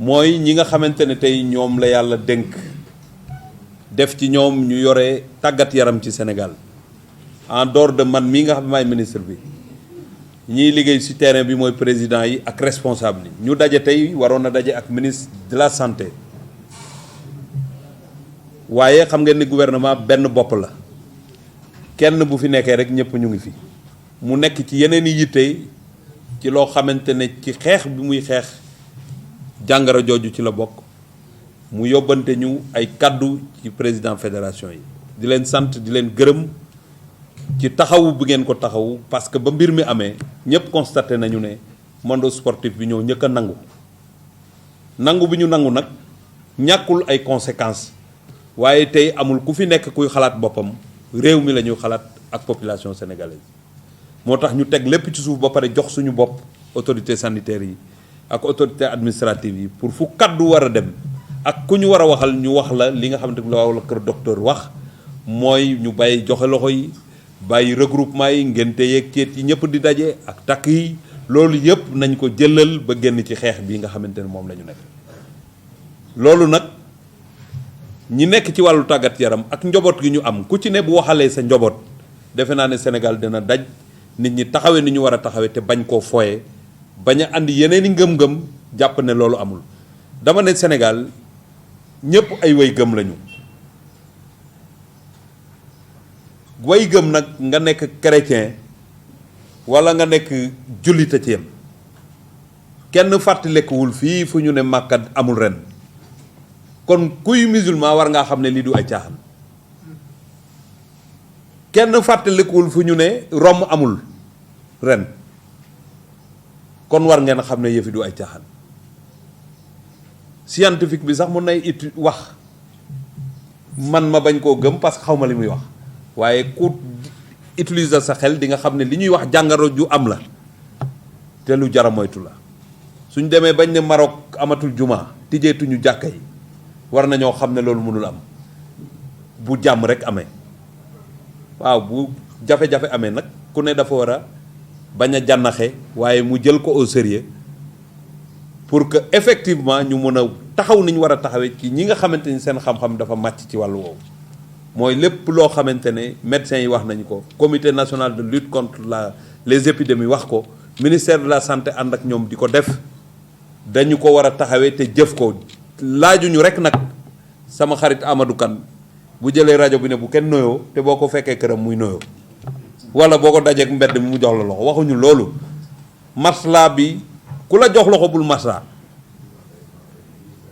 mooy ñi nga xamante ne tey ñoom la yàlla dénk def ci ñoom ñu yore tàggat yaram ci Sénégal en dehors de man mii nga xam ne maay ministre bi ñiy liggéey ci terrain bi mooy président yi ak responsable yi ñu daje tey waroon a daje ak ministre de la santé waaye xam ngeen ni gouvernement benn bopp la kenn bu fi nekkee rek ñëpp ñu ngi fi mu nekk ci yeneen i yitte ci loo xamante ne ci xeex bi muy xeex jàngoro jooju ci la bokk mu yóbbante ñu ay kaddu ci président fédération yi di leen sant di leen gërëm ci taxawu bi ngeen ko taxawu parce que ba mbir mi amee ñëpp constaté nañu ne monde sportif bi ñoo ñëkk a nangu bi ñu nangu nag ñàkkul ay conséquences waaye tey amul ku fi nekk kuy xalaat boppam réew mi la ñuy xalaat ak population sénégalaise moo tax ñu teg lépp ci suuf ba pare jox suñu bopp autorité sanitaire yi ak autorité administrative yi pour fu kaddu war a dem ak ku ñu war a waxal ñu wax la li nga xamante ni la kër docteur wax mooy ñu bàyyi joxe loxo yi bàyyi regroupement yi ngénte yeeg ceet yi ñëpp di daje ak takk yi loolu yëpp nañ ko jëlal ba génn ci xeex bi nga xamante ne moom la ñu nekk. loolu nag ñi nekk ci wàllu tàggat yaram ak njaboot gi ñu am ku ci ne bu waxalee sa njaboot defe naa ne Sénégal dina daj nit ñi taxawee ni ñu war a taxawee te bañ koo foye bañ a andi yeneen i ngëm-ngëm jàpp ne loolu amul. dama ne Sénégal ñëpp ay way gëm lañu way gëm nag nga nekk chrétien wala nga nekk jullita ci yam kenn fàttalekuwul fii fu ñu ne Màkka amul ren kon kuy musulman war ngaa xam ne lii du ay caaxaan kenn fàttalekuwul fu ñu ne Rome amul ren kon war ngeen xam ne yëfi du ay caaxaan scientifique bi sax mun nay wax man ma bañ koo gëm parce que xaw ma li muy wax waaye ku utiliser sa xel di nga xam ne li ñuy wax jàngaro ju am la te lu jara moytu la suñ demee bañ ne Maroc amatul juma tijjeetuñu jàkka yi war nañoo xam ne loolu mënul am bu jàmm rek amee waaw bu jafe-jafe amee nag ku ne dafa war a bañ a jànnaxe waaye mu jël ko au sérieux pour que effectivement ñu mën a taxaw ni ñu war a taxawee ci ñi nga xamante ni seen xam-xam dafa màcc ci wàllu woowu mooy lépp loo xamante ne médecins yi wax nañu ko comité national de lutte contre les épidémies wax ko ministère de la santé ànd ak ñoom di ko def dañu ko war a taxawee te jëf ko laajuñu rek nag sama xarit Amadou Kane bu jëlee rajo bi ne bu kenn noyoo te boo ko fekkee këram muy noyoo wala boo ko dajeek mbedd mi mu jox la loxo waxuñu loolu masla bi ku la jox loxo bul masla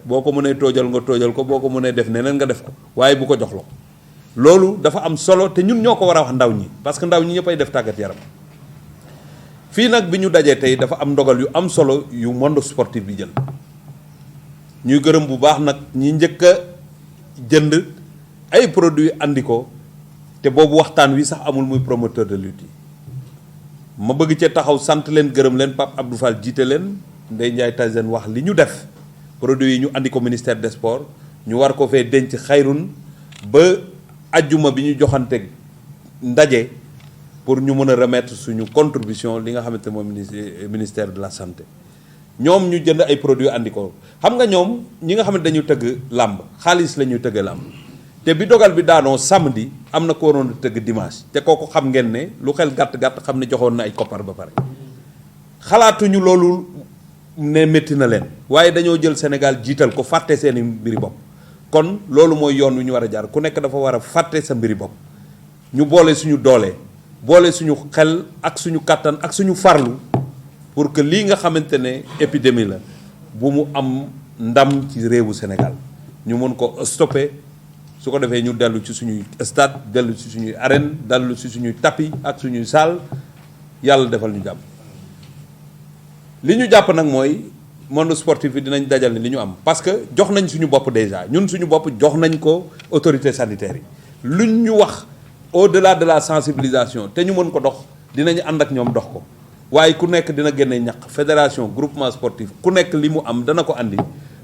boo ko mënee toojal nga toojal ko boo ko mënee def neneen nga def ko waaye bu ko jox loxo loolu dafa am solo te ñun ñoo ko war a wax ndaw ñi parce que ndaw ñi ñëppay def tàggat yaram fii nag bi ñu dajee tey dafa am ndogal yu am solo yu monde sportif bi jël ñuy gërëm bu baax nag ñi njëkk a jënd ay produits andi ko te boobu waxtaan wi sax amul muy promoteur de lutte yi ma bëgg cee taxaw sant leen gërëm leen Pape Abdou Fall jiite leen Ndeye Ndiaye Tyson wax li ñu def produits yi ñu andi ko ministère des sports ñu war ko fee denc xayrun ba ajjuma bi ñu joxante ndaje pour ñu mën a remettre suñu contribution li nga xamante moom ministère de la santé ñoom ñu jënd ay produits andi ko xam nga ñoom ñi nga xamante dañu tëgg làmb xaalis la ñuy tëgg làmb te bi dogal bi daanoo samedi am na ko waroon a tëgg dimanche te kooku xam ngeen ne lu xel gàtt-gàtt xam ne joxoon na ay koppar ba pare xalaatuñu loolu ne métti na leen waaye dañoo jël Sénégal jiital ko fàtte seeni mbiri bopp kon loolu mooy yoon wi ñu war a jaar ku nekk dafa war a fàtte sa mbiri bopp ñu boole suñu doole boole suñu xel ak suñu kàttan ak suñu farlu pour que lii nga xamante ne épidémie la bu mu am ndam ci réewu Sénégal ñu mën ko stopper su ko defee ñu dellu ci suñuy stade dellu ci suñuy arène dellu ci suñuy tapis ak suñuy salle yàlla defal ñu jàmm li ñu jàpp nag mooy monde sportif bi dinañ dajal ni li ñu am parce que jox nañ suñu bopp déjà ñun suñu bopp jox nañ ko autorité sanitaire yi luñ ñu wax au-delà de la sensibilisation te ñu mën ko dox dinañu ànd ak ñoom dox ko waaye ku nekk dina génne ñaq fédération groupement sportif ku nekk li mu am dana ko andi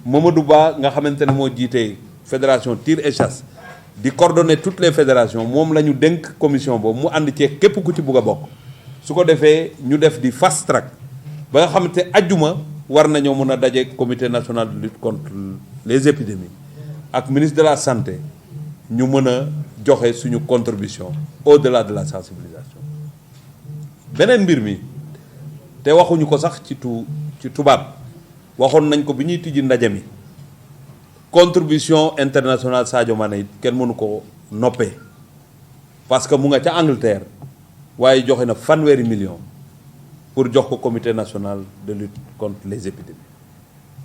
Mamadou Ba nga xamante ne moo jiitee fédération tir et chasse di coordonner toutes les fédérations moom la ñu dénk commission boobu mu ànd ci képp ku ci bugg a bokk su ko defee ñu def di fast track ba nga xamante ajjuma war nañoo mën a daje comité national de lutte contre les épidémies ak ministre de la santé ñu mën a joxe suñu contribution au-delà de la sensibilisation. beneen mbir mi te waxuñu ko sax ci tubaab waxoon nañ ko bi ñuy tijji ndaje mi contribution internationale Sadio Mané it kenn mënu ko noppee parce que mu nga ca Angleterre waaye joxe na 100 millions pour jox ko comité national de lutte contre les épidémies.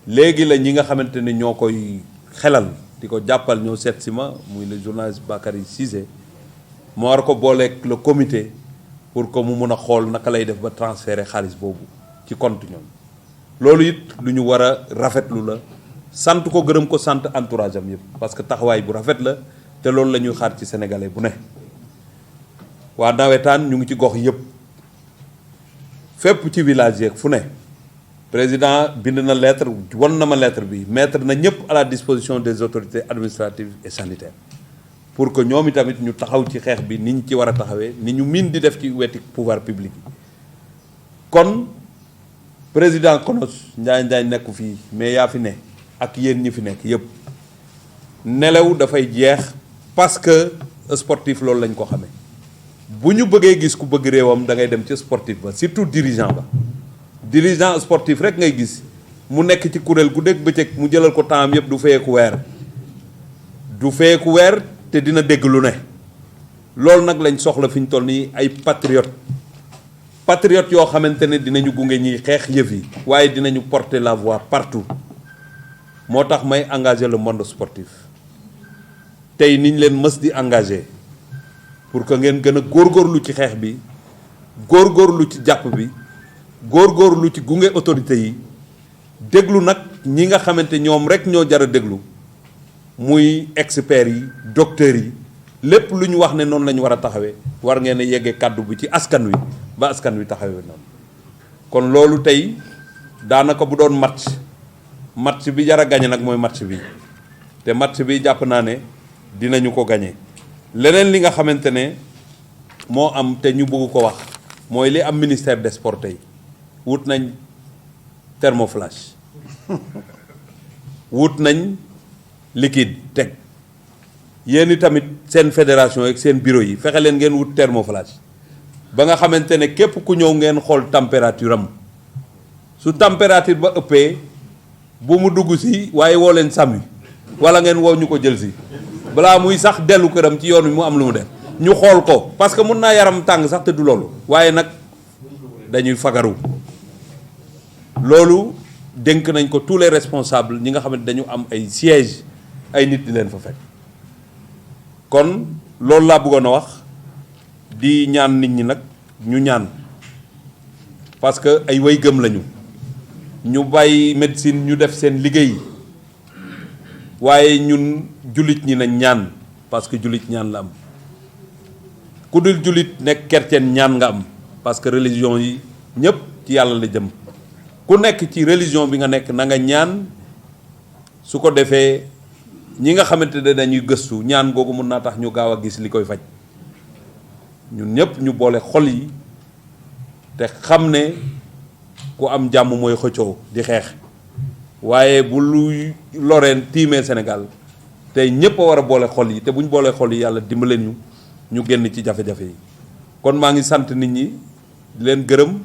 léegi la ñi nga xamante ne ñoo koy xelal di ko jàppal ñoo seet si ma muy le journaliste Bakary Cissé moo war ko booleeg le comité pour que mu mun a xool naka lay def ba transférer xaalis boobu ci compte ñoom. loolu it lu ñu war a rafetlu la sant ko gërëm ko sant entourage am yëpp parce que taxawaay bu rafet la te loolu la ñuy xaar ci sénégalais bu ne. waa nawetaan ñu ngi ci gox yëpp fépp ci village yeeg fu ne président bind na lettre won na ma lettre bi mettre na ñëpp à la disposition des autorités administratives et sanitaires pour que ñoom itamit ñu taxaw ci xeex bi ni ñu ci war a taxawee ni ñu miin di def ci weti pouvoir public yi. kon président Konos Ndiaye nekku fii mais yaa fi ne ak yéen ñi fi nekk yëpp nelaw dafay jeex parce que sportif loolu lañ ko xamee. bu ñu bëggee gis ku bëgg réewam da ngay dem ci sportif ba surtout dirigeant sportif rek ngay gis mu nekk ci kuréel gu dégg bëccëg mu jëlal ko temps yëpp du fayeeku weer te dina dégg lu ne. loolu nag lañ soxla fi ñu toll nii ay patriotes yoo xamante ne dinañu gunge ñiy xeex yëf yi waaye dinañu porter la voix partout moo tax may engager le monde sportif tey niñ leen mës di engager. pour que ngeen gën a góorgóorlu ci xeex bi góorgóorlu ci jàpp bi góorgóorlu ci gunge autorités yi déglu nag ñi nga xamante ñoom rek ñoo jar a déglu muy experts yi docteurs yi lépp lu ñu wax ne noonu la ñu war a taxawee war ngeen a yeggee kàddu bi ci askan wi ba askan wi taxawee noonu. kon loolu tey daanaka bu doon match bi jar a gañe nag mooy match bi te match bi jàpp naa ne dinañu ko gañe. leneen li nga xamante ne moo am te ñu bëgg ko wax mooy li am ministère des sports tey wut nañ thermoflash wut nañ liquide teg yéen i tamit seen fédération ak seen bureau yi fexe leen ngeen wut thermoflash ba nga xamante ne képp ku ñëw ngeen xool température am su température ba ëppee bu mu dugg si waaye woo leen sàmmi wala ngeen woo ñu ko jël si balaa muy sax dellu këram ci yoon wi mu am lu mu def ñu xool ko parce que mun naa yaram tàng sax te du loolu waaye nag dañuy fagaru loolu dénk nañ ko tous les responsables ñi nga xam ne dañu am ay siège ay nit di leen fa fekk. kon loolu laa bëggoon a wax di ñaan nit ñi nag ñu ñaan parce que ay way gëm lañu ñu bàyyi médecine ñu def seen liggéey waaye ñun jullit ñi nañ ñaan parce que jullit ñaan la am ku dul jullit nekk chrétien ñaan nga am parce que religion yi ñëpp ci yàlla la jëm ku nekk ci religion bi nga nekk na nga ñaan su ko defee ñi nga xamante ne dañuy gëstu ñaan googu mun naa tax ñu gaaw a gis li koy faj ñun ñëpp ñu boole xol yi te xam ne ku am jàmm mooy xëccoo di xeex waaye bu luy loreen tiimee Sénégal tey ñëpp a war a boole xol yi te bu ñu boolee xol yi yàlla dimbaleen ñu génn ci jafe-jafe yi. kon maa ngi sant nit ñi di leen gërëm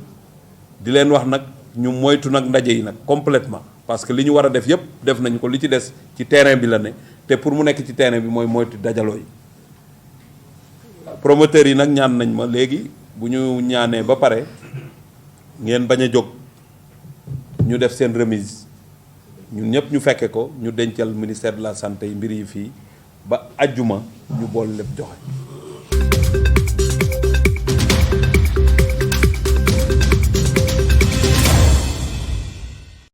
di leen wax nag ñu moytu nag ndaje yi nag complètement parce que li ñu war a def yëpp def nañu ko li ci des ci terrain bi la ne te pour mu nekk ci terrain bi mooy moytu dajaloo yi. promoteurs yi nag ñaan nañ ma léegi bu ñu ñaanee ba pare ngeen bañ a jóg ñu def seen remise. ñun ñëpp ñu fekke ko ñu dencal ministère de la santé yi mbir yi fii ba ajjuma ñu bool lépp joxe